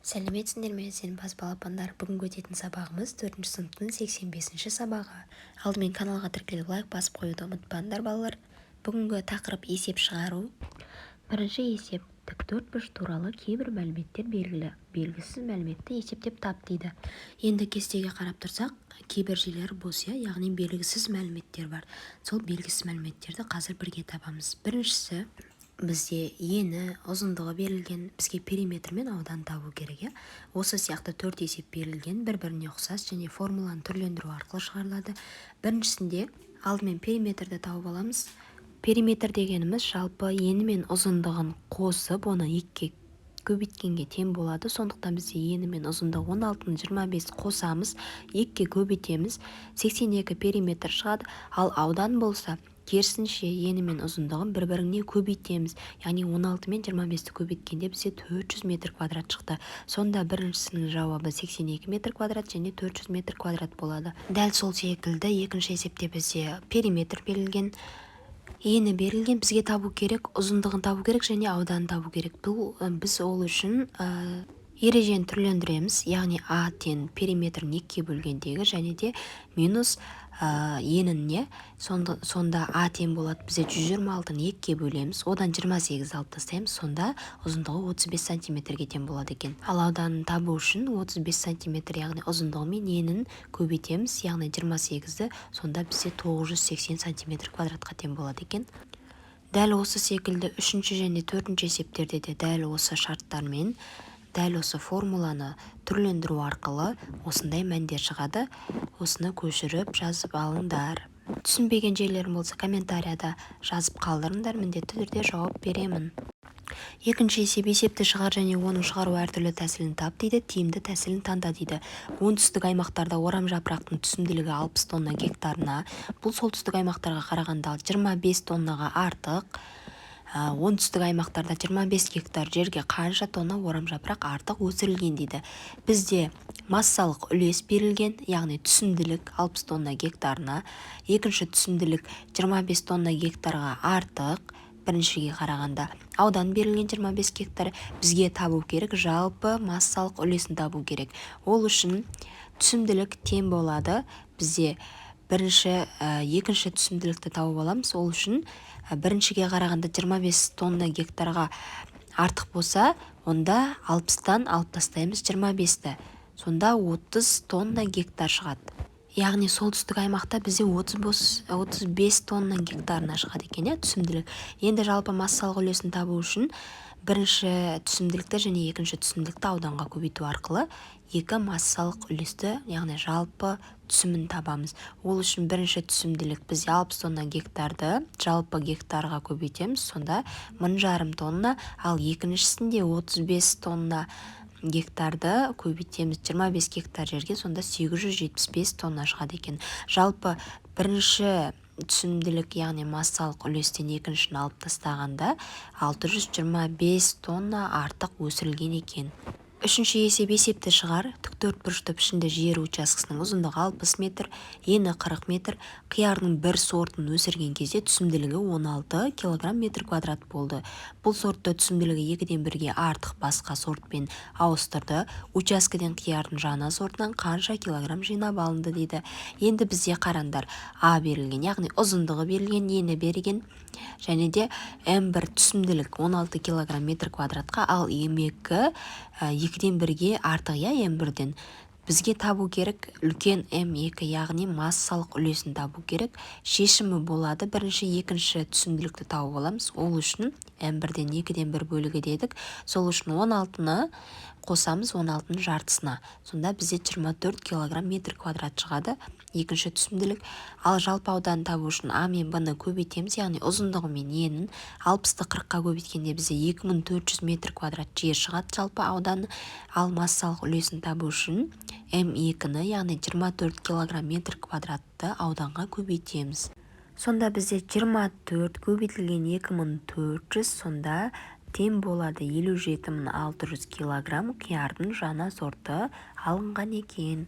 Сәлеметсіңдер ме, жеңімпаз балапандар! Бүгінгі өтетін сабағымыз төртінші сыныптың 85-ші сабағы. Алдымен каналға тіркеліп, лайк басып қоюды ұмытпаңдар, балалар. Бүгінгі тақырып: есеп шығару. Бірінші есеп. Тік төртбұрыш туралы кейбір мәліметтер белгілі, белгісіз мәліметті есептеп тап дейді. Енді кестеге қарап тұрсақ, кейбір жерлері бос, иә, яғни белгісіз мәліметтер бар. Сол белгісіз мәліметтерді қазір бірге табамыз. Біріншісі: бізде ені, ұзындығы берілген, бізге периметр мен аудан табу керек, иә. Осы сияқты төрт есеп берілген, бір біріне ұқсас және формуланы түрлендіру арқылы шығарылады. Біріншісінде алдымен периметрді тауып аламыз. Периметр дегеніміз жалпы ені мен ұзындығын қосып, оны екіге көбейткенге тең болады. Сондықтан бізде ені мен ұзындығы 16-ны 25 қосамыз, екіге көбейтеміз, 82 периметр шығады. Ал аудан болса, керісінше, ені мен ұзындығын бір біріне көбейтеміз, яғни 16 мен 25-ті көбейткенде бізде 400 метр квадрат шықты. Сонда біріншісінің жауабы 82 метр квадрат және 400 метр квадрат болады. Дәл сол секілді екінші есепте бізде периметр берілген, ені берілген, бізге табу керек, ұзындығын табу керек және ауданын табу керек. Бұл біз ол үшін ережені түрлендіреміз, яғни а тең периметрін екіге бөлгендегі және де минус еніне. Сонда а тең болады бізде 126-ны екіге бөлеміз, одан 28 алып тастаймыз, сонда ұзындығы 35 сантиметрге тең болады екен. Ал ауданын табу үшін 35 сантиметр, яғни ұзындығы мен енін көбейтеміз, яғни 28-ді, сонда бізде 980 сантиметр квадратқа тең болады екен. Дәл осы секілді үшінші және төртінші есептерде де дәл осы шарттармен, дәл осы формуланы түрлендіру арқылы осындай мәндер шығады. Осыны көшіріп жазып алыңдар. Түсінбеген жерлерің болса, комментарияда жазып қалдырыңдар, міндетті түрде жауап беремін. Екінші есеп. Есепті шығар және оның шығару әртүрлі тәсілін тап дейді, тиімді тәсілін таңда дейді. Оңтүстік аймақтарда орамжапырақтың түсімділігі 60 тонна гектарына. Бұл солтүстік аймақтарға қарағанда 25 тоннаға артық. Оңтүстік аймақтарда 25 гектар жерге қанша тонна орамжапырақ артық өсірілген дейді. Бізде массалық үлес берілген, яғни түсімділік 60 тонна гектарына. Екінші түсімділік 25 тонна гектарға артық біріншіге қарағанда. Аудан берілген 25 гектар. Бізге табу керек, жалпы массалық үлесін табу керек. Ол үшін түсімділік тең болады бізде бірінші, екінші түсімділікті тауып аламыз. Ол үшін біріншіге қарағанда 25 тонна гектарға артық болса, онда 60-тан алып тастаймыз 25-ті, сонда 30 тонна гектар шығады. Яғни солтүстік аймақта бізде 35 тонна гектарына шығады екен, иә, түсімділік. Енді жалпы массалық үлесін табу үшін бірінші түсімділікті және екінші түсімділікті ауданға көбейту арқылы екі массалық үлесті, яғни жалпы түсімін табамыз. Ол үшін бірінші түсімділік бізде 60 тонна гектарды жалпы гектарға көбейтеміз, сонда 1500 тонна. Ал екіншісінде 35 тонна гектарды көбейтеміз 25 гектар жерге, сонда 875 тонна шығады екен. Жалпы бірінші түсімділік, яғни массалық үлестен екіншіні алып тастағанда, 625 тонна артық өсірілген екен. Үшінші есеп. Есепті шығар. Тік төртбұрышты пішінді жер учаскесінің ұзындығы 60 метр, ені 40 метр. Қиярдың бір сортын өсірген кезде түсімділігі 16 килограмм метр квадрат болды. Бұл сортты түсімділігі екіден бірге артық басқа сортпен ауыстырды. Учаскеден қиярдың жаңа сортынан қанша килограмм жинап алынды дейді. Енді бізде, қараңдар, а берілген, яғни ұзындығы берілген, ені берілген және де М1 түсімділік 16 килограмм метр квадратқа, ал М2 екіден бірге артық, иә, М1-ден. Бізге табу керек үлкен М2, яғни массалық үлесін табу керек. Шешімі болады: бірінші, екінші түсімділікті тауып аламыз. Ол үшін М1-ден екіден бір бөлігі дедік. Сол үшін 16-ны қосамыз 16-ның жартысына, сонда бізде 24 килограмм метр квадрат шығады екінші түсімділік. Ал жалпы ауданын табу үшін а мен б-ны көбейтеміз, яғни ұзындығы мен енін. 60-ты 40-қа көбейткенде бізде 2400 метр квадрат жер шығады жалпы ауданы. Ал массалық үлесін табу үшін М2-ні, яғни 24 килограмм метр квадратты ауданға көбейтеміз. Сонда бізде 24 көбейтілген 2400, сонда тең болады 57 600 килограмм қиярдың жаңа сорты алынған екен.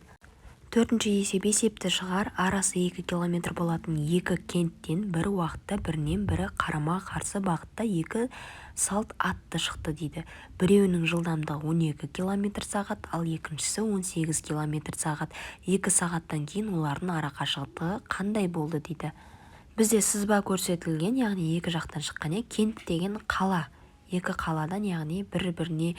Төртінші есеп. Есепті шығар. Арасы 2 километр болатын екі кенттен бір уақытта бірінен бірі қарама-қарсы бағытта екі салт атты шықты дейді. Біреуінің жылдамдығы 12 километр сағат, ал екіншісі 18 километр сағат. 2 сағаттан кейін олардың арақашықтығы қандай болды дейді. Бізде сызба көрсетілген, яғни екі жақтан шыққан, кент деген қала, екі қаладан, яғни бір-біріне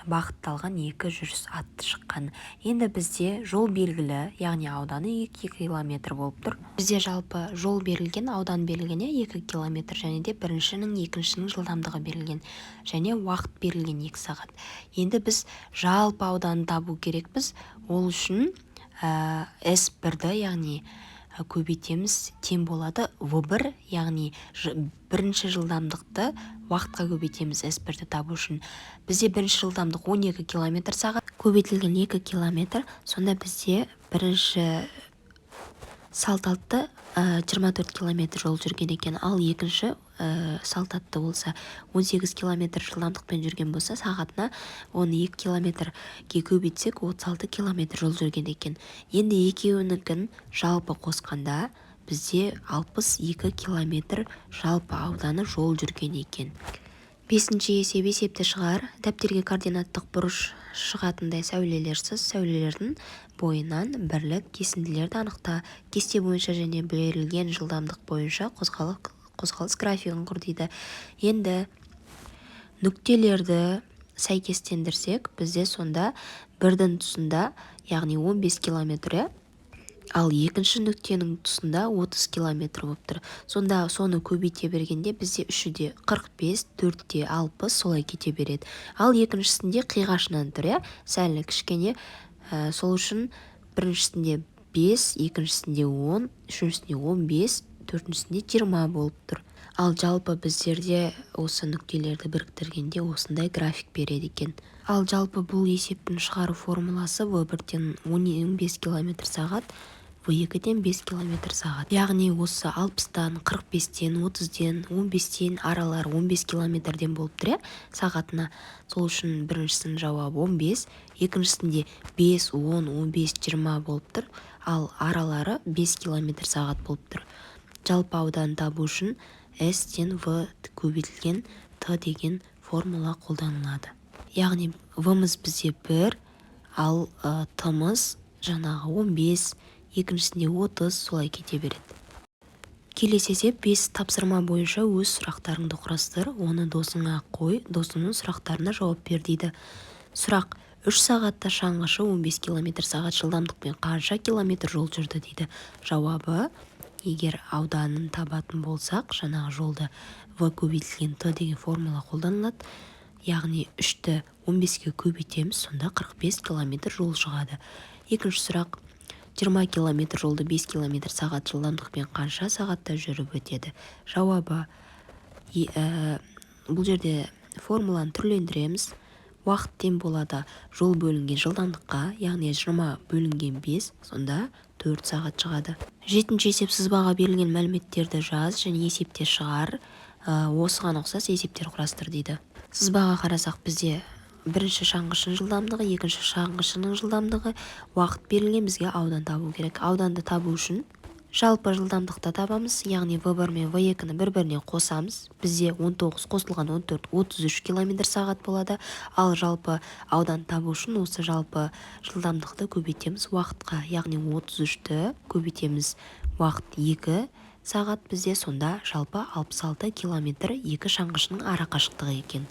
бағытталған екі жүріс атты шыққан. Енді бізде жол белгілі, яғни ауданы 2 километр болып тұр. Бізде жалпы жол берілген, аудан берілген, 2 километр, және де біріншінің, екіншінің жылдамдығы берілген, және уақыт берілген 2 сағат. Енді біз жалпы ауданын табу керекпіз. Ол үшін S1-ді, яғни көбейтеміз, тең болады В1, яғни бірінші жылдамдықты уақытқа көбейтеміз S1-ді табу үшін. Бізде бірінші жылдамдық 12 километр сағат көбейтілген 2 километр, сонда бізде бірінші салт атты 24 километр жол жүрген екен, ал екінші салт атты болса 18 километр жылдамдықпен жүрген болса сағатына, оны 2 километрге көбейтсек 36 километр жол жүрген екен. Енді екеуінікін жалпы қосқанда бізде 62 километр жалпы ауданы жол жүрген екен. Бесінші есеп. Есепті шығар. Дәптерге координаттық бұрыш шығатындай сәулелер сыз, сәулелердің бойынан бірлік кесінділерді анықта. Кесте бойынша және берілген жылдамдық бойынша қозғалыс графигін құр дейді. Енді нүктелерді сәйкестендірсек, бізде сонда бірдің тұсында, яғни 15 километр, ал екінші нүктенің тұсында 30 километр болып тұр. Сонда соны көбейте бергенде бізде үші де 45, төртте 60, солай кете береді. Ал екіншісінде қиғашынан тұр, иә, сәл кішкене, сол үшін біріншісінде 5, екіншісінде 10, үшіншісінде 15, төртіншісінде 20 болып тұр. Ал жалпы біздерде осы нүктелерді біріктіргенде осындай график береді екен. Ал жалпы бұл есептің шығару формуласы В1 тең 15 километр сағат, В2 тең 5 километр сағат. Яғни осы 60-тан, 45-тен, 30-ден, 15-тен аралары 15 километрден болып тұр, сағатына. Сол үшін біріншісінің жауабы 15, екіншісінде 5, 10, 15, 20 болып тұр, ал аралары 5 километр сағат болып тұр. Жалпы ауданын табу үшін S тең В көбейтілген Т деген формула қолданылады. Яғни В-мыз бізде 1, ал Т-мыз жаңағы 15, екіншісінде 30, солай кете береді. Келесі есеп. 5 тапсырма бойынша өз сұрақтарыңды құрастыр, оны досыңа қой, досыңның сұрақтарына жауап бер дейді. Сұрақ: 3 сағатта шаңғышы 15 километр сағат жылдамдықпен қанша километр жол жүрді дейді. Жауабы: егер ауданын табатын болсақ, жаңағы жолды В көбейтілген Т деген формула қолданылады. Яғни 3-ті 15-ке көбейтеміз, сонда 45 километр жол шығады. Екінші сұрақ: 20 километр жолды 5 километр сағат жылдамдықпен қанша сағатта жүріп өтеді? Жауабы: бұл жерде формуланы түрлендіреміз. Уақыт тең болады жол бөлінген жылдамдыққа, яғни 20 бөлінген 5, сонда 4 сағат шығады. Жетінші есеп. Сызбаға берілген мәліметтерді жаз және есепте шығар, осыған ұқсас есептер құрастыр дейді. Сызбаға қарасақ, бізде бірінші шаңғышының жылдамдығы, екінші шаңғышының жылдамдығы, уақыт берілген, бізге аудан табу керек. Ауданды табу үшін жалпы жылдамдықты табамыз, яғни В1 мен В2-ні бір-біріне қосамыз. Бізде 19 қосылған 14, 33 километр сағат болады. Ал жалпы аудан табу үшін осы жалпы жылдамдықты көбейтеміз уақытқа, яғни 33-ті көбейтеміз уақыт 2 сағат, бізде сонда жалпы 66 километр екі шаңғышының арақашықтығы екен.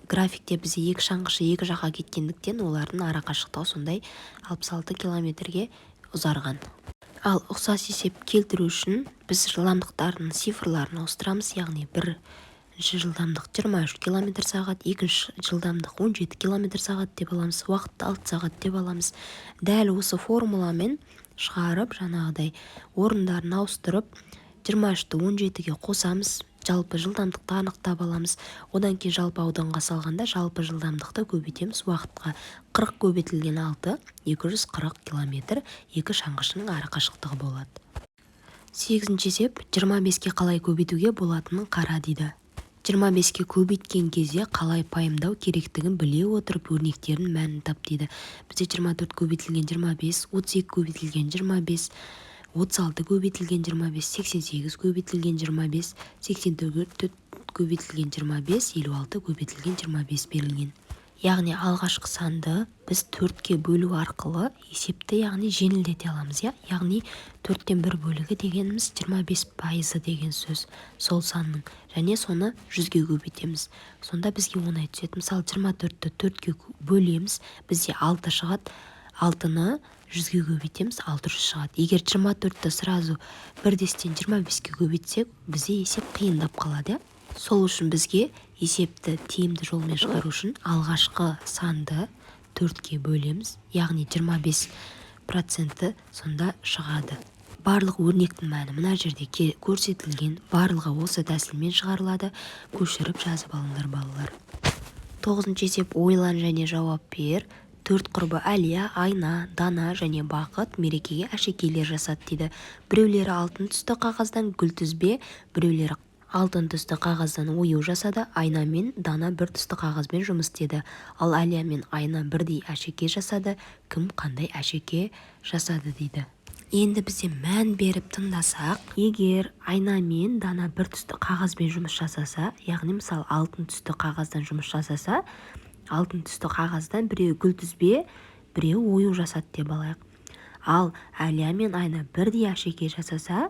Графикте бізде екі шаңғышы екі жаққа кеткендіктен, олардың арақашықтығы сондай 66 километрге ұзарған. Ал ұқсас есеп келтіру үшін біз жылдамдықтардың цифрларын ауыстырамыз, яғни бірінші жылдамдық 23 километр сағат, екінші жылдамдық 17 километр сағат деп аламыз, уақытты 6 сағат деп аламыз. Дәл осы формуламен шығарып, жаңағыдай орындарын ауыстырып, 23-ті 17-ге қосамыз, жалпы жылдамдықты анықтап аламыз. Одан кейін жалпы ауданға салғанда жалпы жылдамдықты көбейтеміз уақытқа. 40 көбейтілген 6, 240 километр екі шаңғышының арақашықтығы болады. Сегізінші есеп. 25-ке қалай көбейтуге болатынын қара дейді. 25-ке көбейткен кезде қалай пайымдау керектігін біле отырып, өрнектердің мәнін тап дейді. Бізде 24 көбейтілген 25, 32 көбейтілген 25, 36 көбейтілген 25, 88 көбейтілген 25, 84 көбейтілген 25, 56 көбейтілген 25 берілген. Яғни алғашқы санды біз 4-ке бөлу арқылы есепті, яғни, жеңілдете аламыз, иә. Яғни төрттен бір бөлігі дегеніміз 25% деген сөз сол санның, және соны 100-ге көбейтеміз. Сонда бізге оңай түседі. Мысалы, 24-ті 4-ке бөлеміз, бізде 6 шығады. 6-ны 100-ге көбейтеміз, 600 шығады. Егер 24-ті сразу бірдестен 25-ке көбейтсек, бізде есеп қиындап қалады, иә. Сол үшін бізге есепті тиімді жолмен шығару үшін алғашқы санды 4-ке бөлеміз, яғни 25% сонда шығады. Барлық өрнектің мәні мына жерде көрсетілген, барлығы осы тәсілмен шығарылады. Көшіріп жазып алыңдар, балалар. Тоғызыншы есеп. Ойлан және жауап бер. Төрт құрбы Әлия, Айна, Дана және Бақыт мерекеге әшекейлер жасады дейді. Біреулері алтын түсті қағаздан гүлтізбе, біреулері алтын түсті қағаздан ою жасады. Айна мен Дана бір түсті қағазбен жұмыс істеді, ал Әлия мен Айна бірдей әшекей жасады. Кім қандай әшекей жасады дейді. Енді бізде мән беріп тыңдасақ, егер Айна мен Дана бір түсті қағазбен жұмыс жасаса, яғни, мысалы, алтын түсті қағаздан жұмыс жасаса, алтын түсті қағаздан біреуі гүлтізбе, біреуі ою жасады деп алайық. Ал Әлия мен Айна бірдей әшекей жасаса,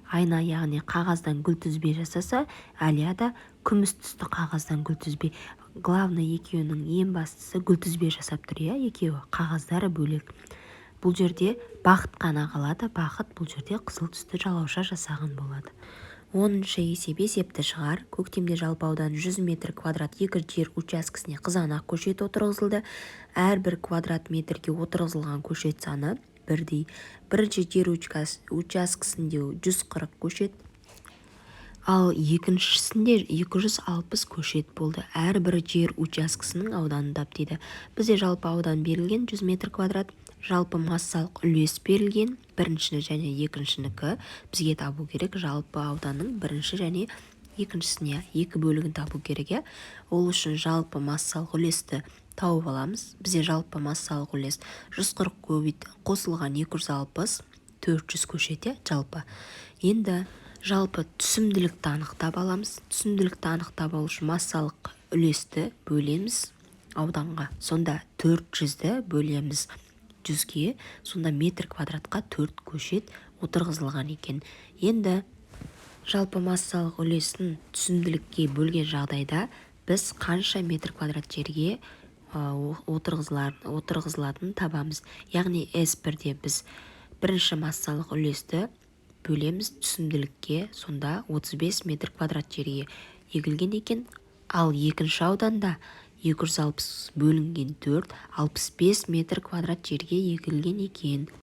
Айна, яғни, қағаздан гүлтізбе жасаса, Әлия да күміс түсті қағаздан гүлтізбе. Главный, екеуінің ең бастысы гүлтізбе жасап тұр, иә, екеуі, қағаздары бөлек. Бұл жерде Бақыт қана қалады. Бақыт бұл жерде қызыл түсті жалауша жасаған болады. 10-шы есеп. Есепті шығар. Көктемде жалпы ауданы 100 метр квадрат екі жер учаскесіне қызанақ көшеті отырғызылды. Әрбір квадрат метрге отырғызылған көшет саны бірдей. Бірінші жер учаскесінде 140 көшет, ал екіншісінде 260 көшет болды. Әрбір жер учаскесінің ауданын тап дейді. Бізде жалпы аудан берілген 100 метр квадрат, жалпы массалық үлес берілген біріншіні және екіншінікі. Бізге табу керек жалпы ауданның бірінші және екіншісіне, екі бөлігін табу керек, иә. Ол үшін жалпы массалық үлесті тауып аламыз. Бізде жалпы массалық үлес 140 көбейт қосылған 260, 400 көшет, иә, жалпы. Енді жалпы түсімділікті анықтап аламыз. Түсімділікті анықтап алу үшін массалық үлесті бөлеміз ауданға. Сонда 400-ді бөлеміз 100-ге, сонда метр квадратқа 4 көшет отырғызылған екен. Енді жалпы массалық үлесін түсімділікке бөлген жағдайда біз қанша метр квадрат жерге отырғызылатынын табамыз. Яғни S бірде біз бірінші массалық үлесті бөлеміз түсімділікке, сонда 35 метр квадрат жерге егілген екен. Ал екінші ауданда 260 бөлінген 4, 65 метр квадрат жерге егілген екен.